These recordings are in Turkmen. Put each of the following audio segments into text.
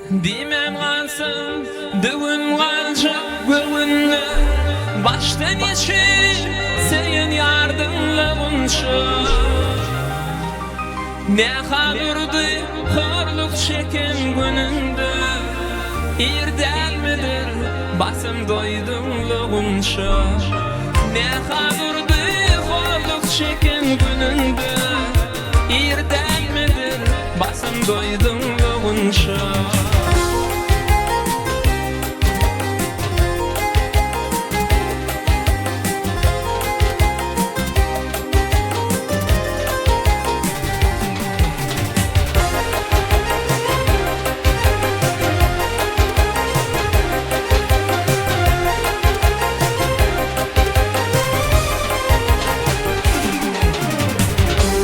Diýmän galsaň, düwün galjak göwünde, Başdan geçip, söýen ýardyň lagunça. Nähal urdy horluk çeken günüňde, Ir dälmidir, basym doýduň lagunça. Nähal urdy horluk çeken günüňde, Ir dälmidir, basym doýduň lagunça.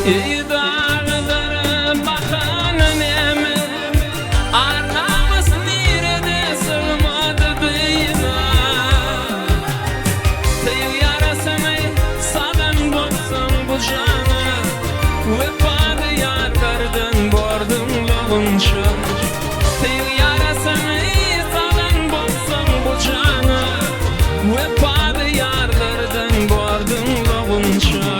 Eý daglara bakan näme, Ar-namys nirede sygmady dyza. Tyg ýarasyny salan bolsaň bu jana, Wepaly ýarlardan borduň logunça. Tyg ýarasyny salan bolsaň bu jana, Wepaly ýarlardan borduň logunça.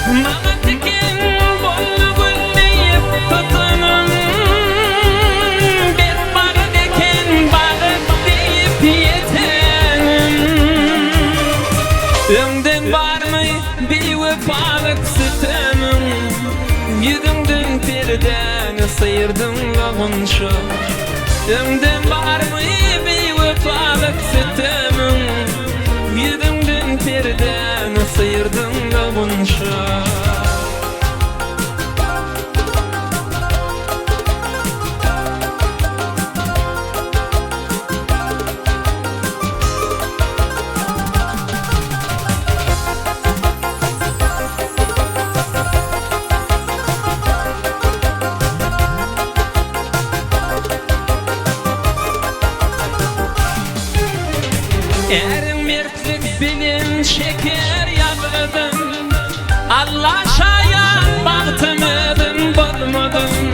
Maňa tiken boldy gül diýip tutanym, Betbagt eken bagt diýip ýetenim. Öňden barmy biwepalyk sütemiň, Ýüzüňden perdäni syrdyň lagunça. Öňden barmy biwepalyk sütemiň, Ýüzüňden perdäni syrdyň lagunça. Äriň mertlik bilen çeker ýazgydyn, Alla şaýat bagtym özüm bozmadym.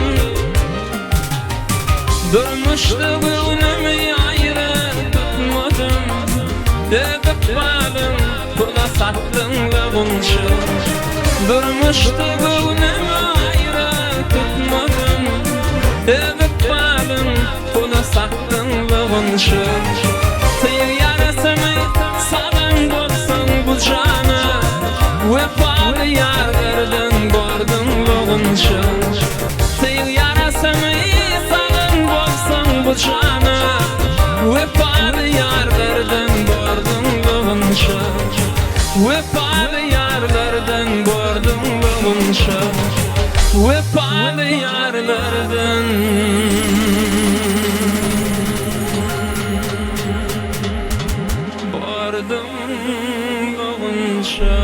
Durmuşda göwnümi aýra tutmadym, Öz ykbalyň pula satdyň-la gunça. Durmuşda göwnümi aýra tutmadym, Öz ykbalyň pula satdyň-la gunça. Tyg ýarasyny salan bolsaň bu jana, Wepaly ýarlardan borduň-la gunça. Tyg ýarasyny salan bolsaň bu jana, Wepaly ýarlardan borduň gunça. Wepaly ýarlardan borduň gunça. Wepaly ýarlardan borduň gunça.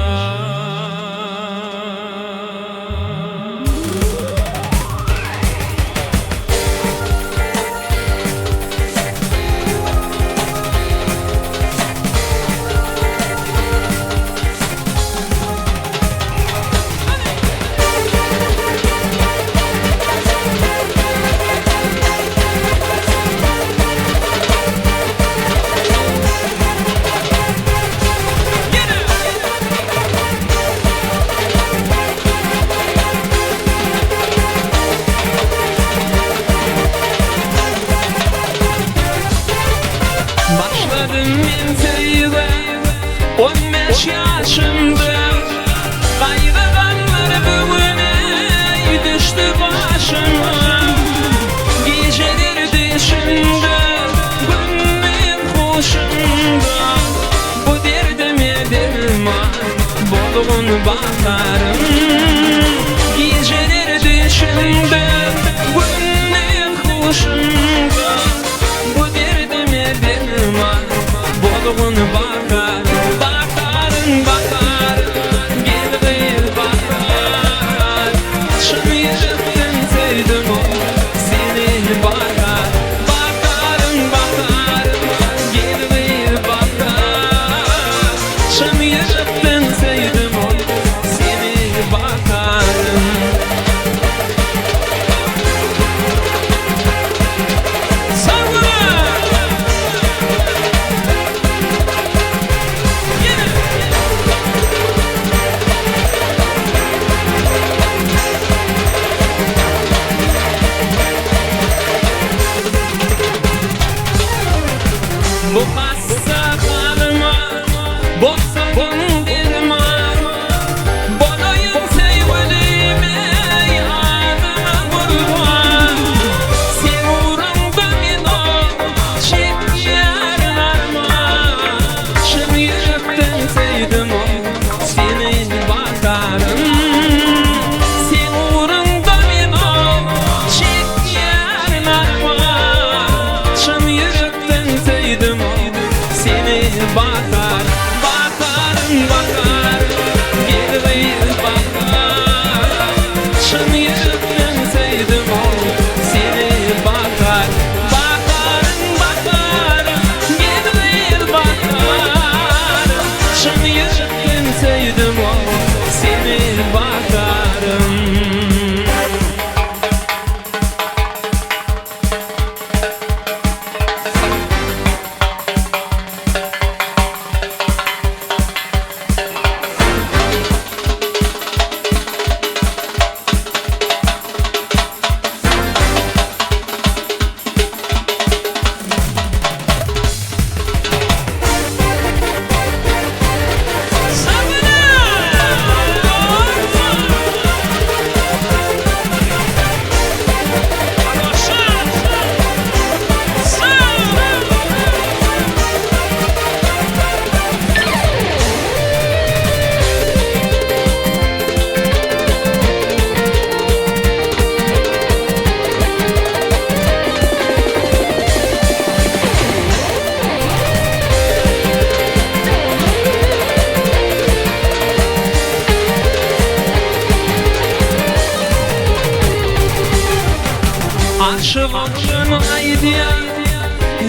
Aşyk oglan aýdýar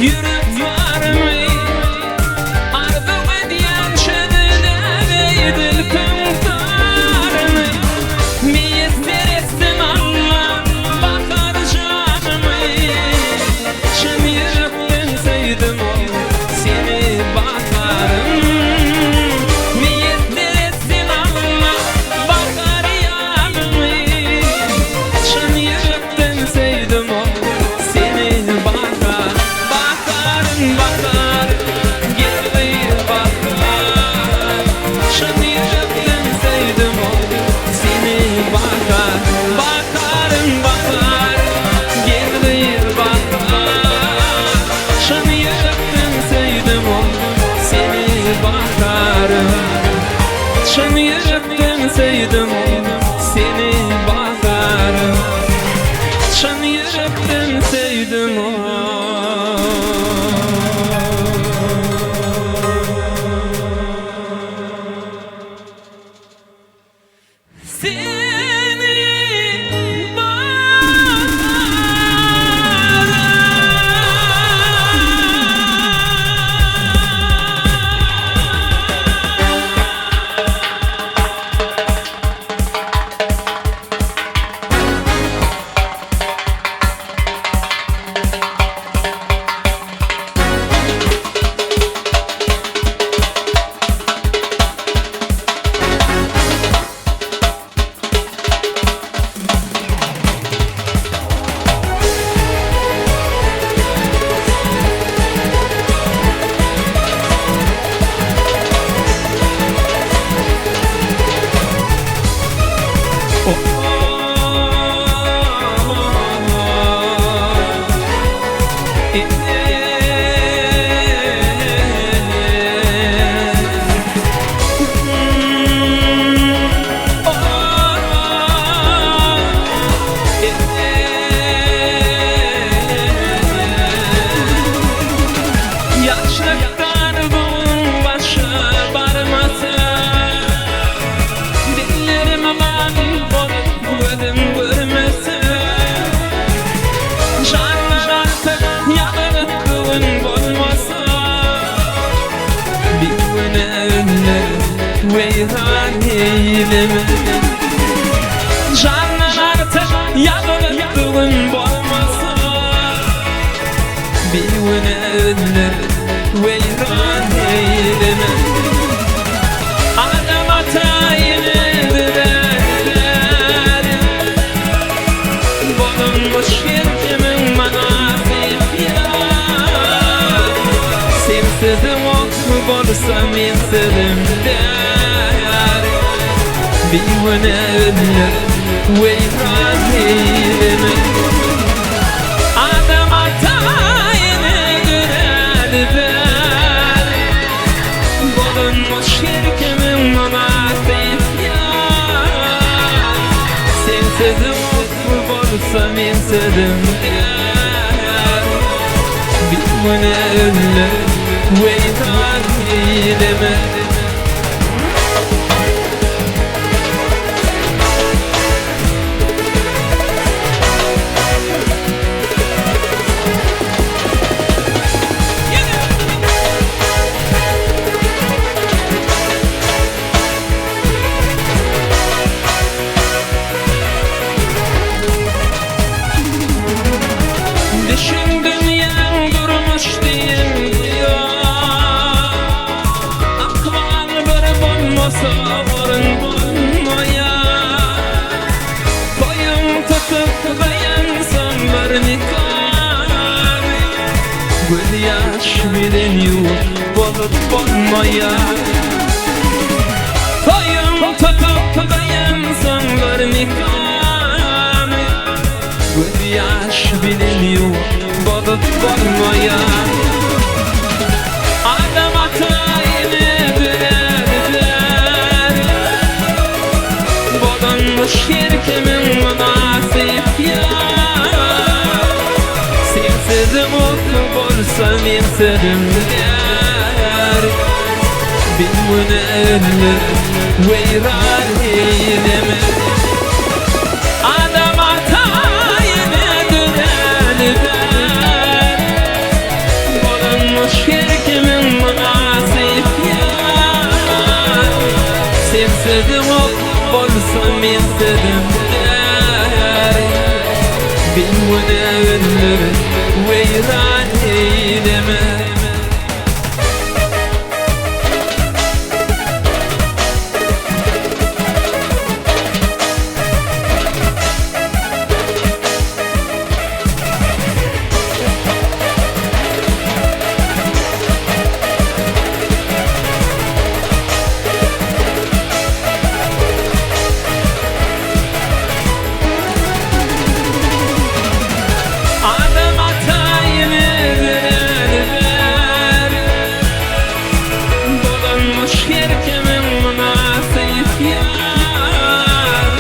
ýürek barymy Arzuw edýän çözülägeý zülpüň taryny Miýesser etsin Alla bahar janymy Çyn ýürekden söýdüm ol seni baharym Miýesser etsin Alla bahar ýalymy Çyn ýürekden söýdüm ol seni bahar Baharym bahar gel gyz bahar Çyn ýürekden söýdüm ol seni bahar Baharym bahar gel gyz bahar Çyn ýürekden söýdüm ol seni baharym Çyn ýürekden söýdüm seni baharym Çyn ýürekden söýdüm Seni baharym. Ýaşlykdan bu gün başa barmasa, Dillerim aman bolup gözüm görmese, Jandan artyk ýazylyp bu gün bolmasa, Bigünä öller weýran eýleme. Jandan artyk ýazylyp bu gün bolmasa, Bigünä öller weýran eýleme. Adam ata ýene Bolunmuş her kimiň mynasyp ýar. Sensizim ok bolsa mensizim däl. Bigünä öller weýran eýleme. Adam ata ýene döräli bäri Bolunmuş her kimiň mynasyp ýar. Sensizim ok bolsa mensizim däl. Bigünä öller weýran eýleme. Düşün dünýäň durmuş diýen duýa. Ykbal bir bolmasa orun bolmaýar. Toýuň tutup gyýansaň bir nikany, Gözýaş bilen ýuwup bozup bolmaýar. Toýuň tutup gyýansaň bir nikany, Gözýaş bilen ýuwup bozup bolmaýar. Adam ata ene döräli bäri Bolunmuş her kimiň mynasyp ýar. Sensizim ok bolsa mensizim däl. Bigünä öller weýran eýleme. Adam ata ene döräli. Bigünä öldür, weýran eýleme. Adam ata ýene ber. Dolanmyş her kimiň mynasyp ýar.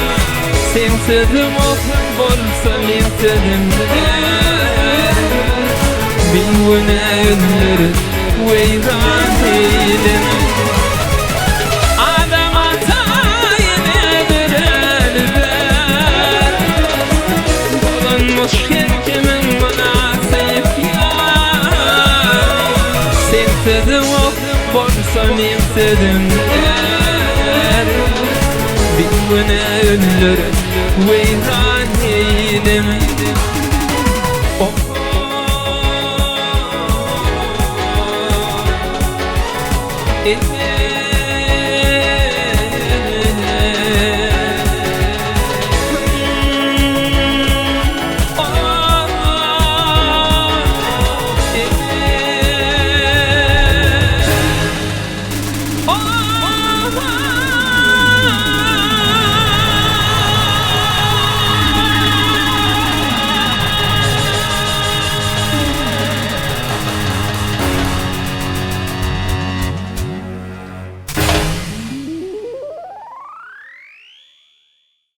Seň sözüň ok bolsa meň sözüm zer. Bigünä öldürip weýran eýleme. Adam ata ýene ber. Dolanmyş her kimiň mynasyp ýar. Seň sözüň ok bolsa meň sözüm zer. Bigünä öldürip weýran eýleme.